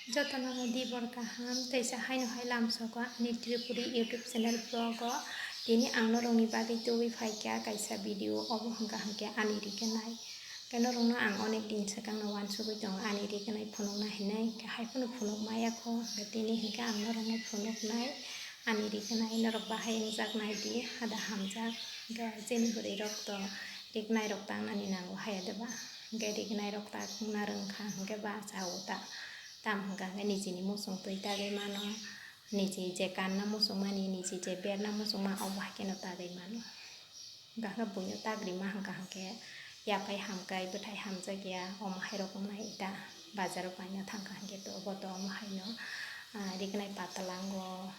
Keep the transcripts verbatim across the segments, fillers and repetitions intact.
Jotono di bor kaham, teisa haino hai lamsogo ani Tripuri YouTube channel vlog o. Tini ang norokni bagwi tubui phaikha kaisa video, obo hwnkha hwnkhe ani riganai. Khe norokno ang onek din swkangno uansugwi tongo ani riganai phunukna hinwi, hwnkhe hai phano phunuk maya kho, hwnkhe tini hwnkhe ang norokno phunuknai ani riganai. Norok bahai wngjak nai di, hada hamjak, hwnkhe chini bwrwi rok to rignai rok tangnani nango haya de ba, hwnkhe rignai rok tangna rwngkha hwnkhe ba chao ta. Tamo hwnkha hwnkhe nijini muchung twi tagwi mano, niji je kanna muchungmani, niji je berna muchungma, obo hai kheno tagwi mano. Hwnkha hwnkhe buino tagrima hwnkha hwnkhe yaphai hamkai bwthai hamjakya, omo hai rok wngnai ta. Bazaro paina thangkha hwnkhe to obo to omo haino, ah, rignai patla wngo,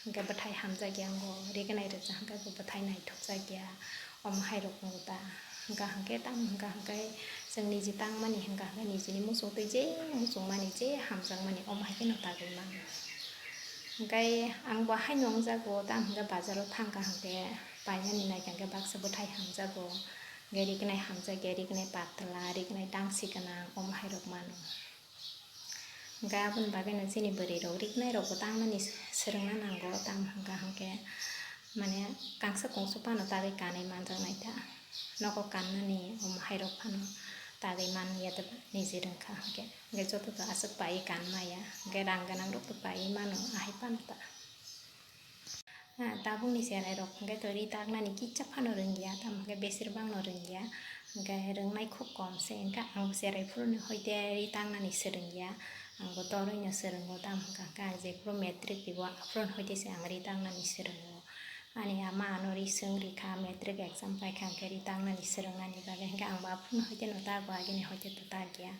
hwnkhe bwthai hamjakya wngo, rignai rwchap hwnkhe bo bwthai naithokjakya, omo hai rok wngo ta. Hwnkha hwnkhe tamo hwnkha hwnkhe chwng niji tangmani hwnkha hwnkhe nijini muchung twi je muchungmani je hamjakmani omo hai kheno tagwi mano. Hwnkhe ang bo haino wngjago, tamo hwnkhe bazaro thangkha hwnkhe painani naikha hwnkhe baksa bwthai hamjago, hwnkhe rignai hamjakya, rignai patla, rignai dangsi gwnang omo hai rok mano. Hwnkhe aboni bagwino chini bwrwi rok rignai rokbo tangnani swrwngna nango, tamo hwnkha hwnkhe mane kangsa kungsa phano tagwi kanwi manjaknai ta. Nogo kannani omo hai rok phano tagwi man ya de ba, niji rwngkha hwnkhe. Hwnkhe joto to aswk paiwi kan maya, hwnkhe rang gwnang rok to paiwi mano, ahai phano ta. Ah, tabukni cherai rok hwnkhe to ri taknani kisa phano rwngya, tamo hwnkhe besir bangno rwngya, hwnkhe rwngnai khub kom se, hwnkhe ang cherai phuruni hoite ri taknani swrwngya, ang bo toroi no swrwngo, tamo hwnkha hwnkhe ang jephuru matric ribo aphuru hoite se ang ri taknani swrwngo. Ani ama ano ri swng rikha, matric exam paikha hwnkhe ri taknani swrwngnani bagwi, hwnkhe ang bo aphuru hoite no tago, agini hoite to takya.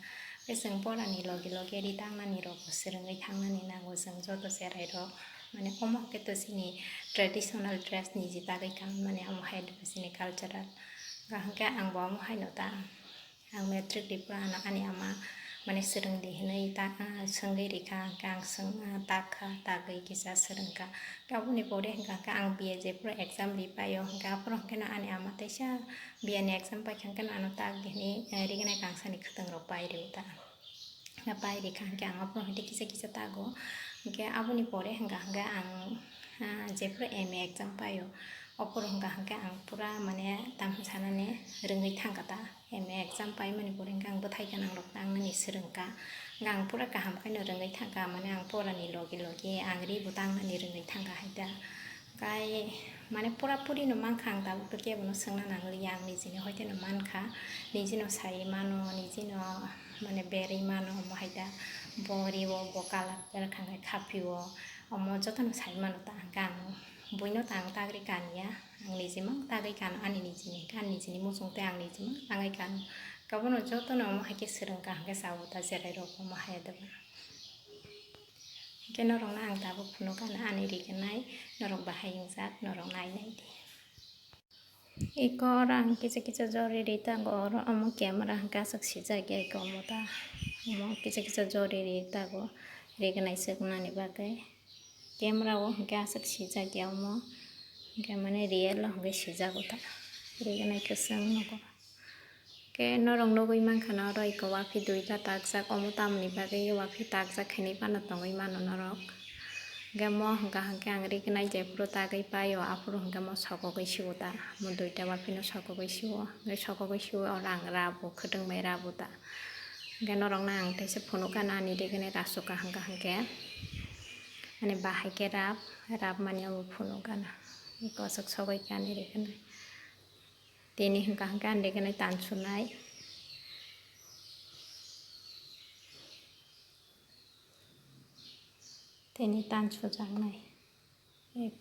Hwnkhe chwng porani logi logi ri taknani rokbo swrwngwi thangnani nango chwng joto cherai rok. Mane omo hwnkhe to chini traditional dress niji tagwi kanmani, omo hai chini cultural. Hwnkha hwnkhe ang bo omo haino ta. Ang matric ripra ano ani ama mane swrwngdi hinwi ta, ah, swngwi rikha, hwnkhe ang swng, ah, takha, tagwi kisa swrwngkha. Hwnkhe aboni pore hwnkha hwnkhe ang B A jephuru exam ripaio, hwnkhe aphuru hwnkhe no ani ama teisa B A ni exam paikha hwnkhe no ano takdi hinwi, eh, rignai kangsani khwtwng rok pai rio ta. Pai rikha hwnkhe ang aphuru hwnkhe kisa kisa tago. Hwnkhe aboni pore hwnkha hwnkhe ang, ah, jephuru M A exam paio, aphuru hwnkha hwnkhe ang pura mane tamo sanani rwngwi thangkha ta. M A exam paimani pore hwnkhe ang bwthai gwnang rok tangnani swrwngkha. Hwnkhe ang pura kaham khaino rwngwi thangkha, mane ang porani logi logi ang ribo tangnani rwngwi thangkha hai ta. Kai mane pura puri no mankha ang, tabuk to kebo no swngna nangliya, ang nijini hoite no mankha, nijino sai mano, nijino mane berwi mano, omo hai da bo riwo, bo colour berkha hwnkhe khapio, omo jotono sai mano ta, hwnkhe ang buino ta ang tagri kaniya, ang nijima tagwi kano, ani nijini hwnkhe ani nijini muchung tei ang nijima tangwi kano, kabono jotono omo hai khe swrwngkha hwnkhe chao ta cherai rok omo hai da. Hwnkhe norokno ang tabuk phunukha, ani rignai norok bahai wngjak, norok nai nai di. Eko oro ang kisa kisa jori ri tago, oro omo camera hwnkhe aswk sijak ya eko omo ta, omo kisa kisa jori ri tago, rignai swknani bagwi. Camera o hwnkhe aswk sijak ya omo, hwnkhe mane real o hwnkhe sijago ta, rignai kwchwng nogo. Khe norok nugwi mankha na oro eko wapi duita takjak, omo tamoni bagwi wapi takjak hinwi phano tongwi mano norok. Hwnkhe mo hwnkha hwnkhe ang rignai jephuru tagwi paio, aphuru hwnkhe mo sokogwi sio ta, mo duita wapino sokogwi sio, hwnkhe sokogwi sio oro ang rabo, khwtwng bai rabo ta. Hwnkhe norokno ang teisa phunukha na ani rignai rasukha hwnkha hwnkhe, ani bahai khe rab, rab mani obo phunukha na, eko aswk sogwi khe ani rignai. Tini hwnkha hwnkhe ang rignai tan sunai. Tini tan sujaknai. Ek.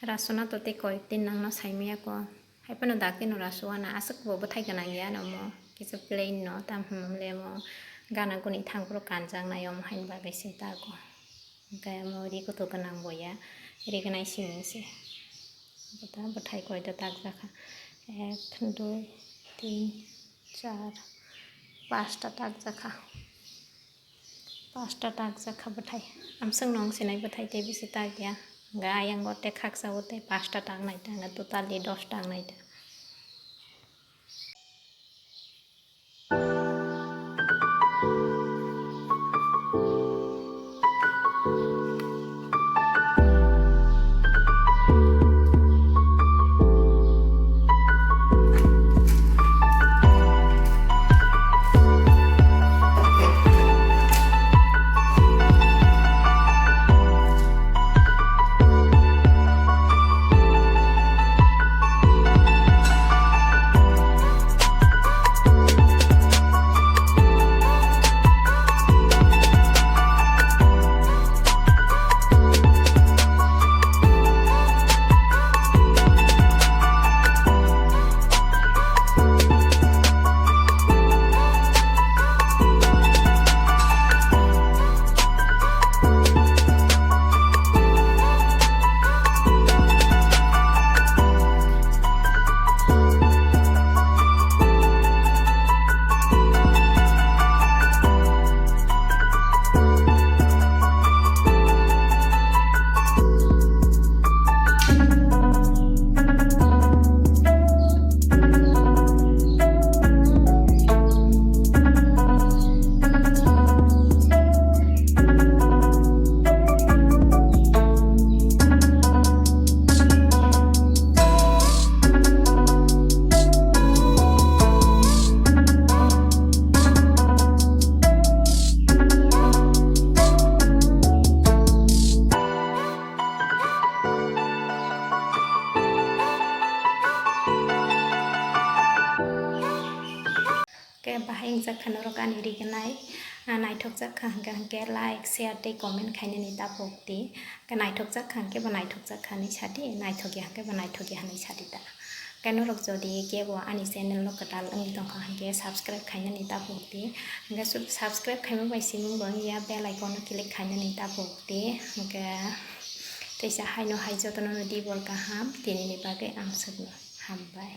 Rasuna to tei koyek din nangno saimaya ko. Hai phano dakti no rasuana, aswk bo bwthai gwnang ya no mo. Kisa plain no, tam hwnmale mo gana guni thang phuru kanjaknai omo haini bagwi se ta ko. Hwnkhe omo ri kuthuk gwnang bo ya, rignai siming se. Bwta bwthai koita takjakha, ek, dui, tin, char, pasta takjakha, pasta takjakha bwthai. Amswk nung sinai bwthai tei bisi takya, hwnkhe ayang o tei khaksa o tei pasta taknai ta, hwnkhe totally dos taknai ta. Khe bahai wngjak kha norok ani rignai, ah, naithokjak kha hwnkhe, hwnkhe like, share tei comment khainani ta phok di. Khe naithokjak kha hwnkhe bo naithokjak kha hinwi sa di, naithokya hwnkhe bo naithokya hinwi sa di ta. Khe norok jodi kebo ani channel o kwtal wngwi tongkha hwnkhe subscribe khainani ta phok di. Hwnkhe sub-, subscribe khaima bai simi bo wngya bell icon o click khainani ta phok di. Hwnkhe teisa haino hai jotono no dibor kaham tinini bagwi ang swkno hambai.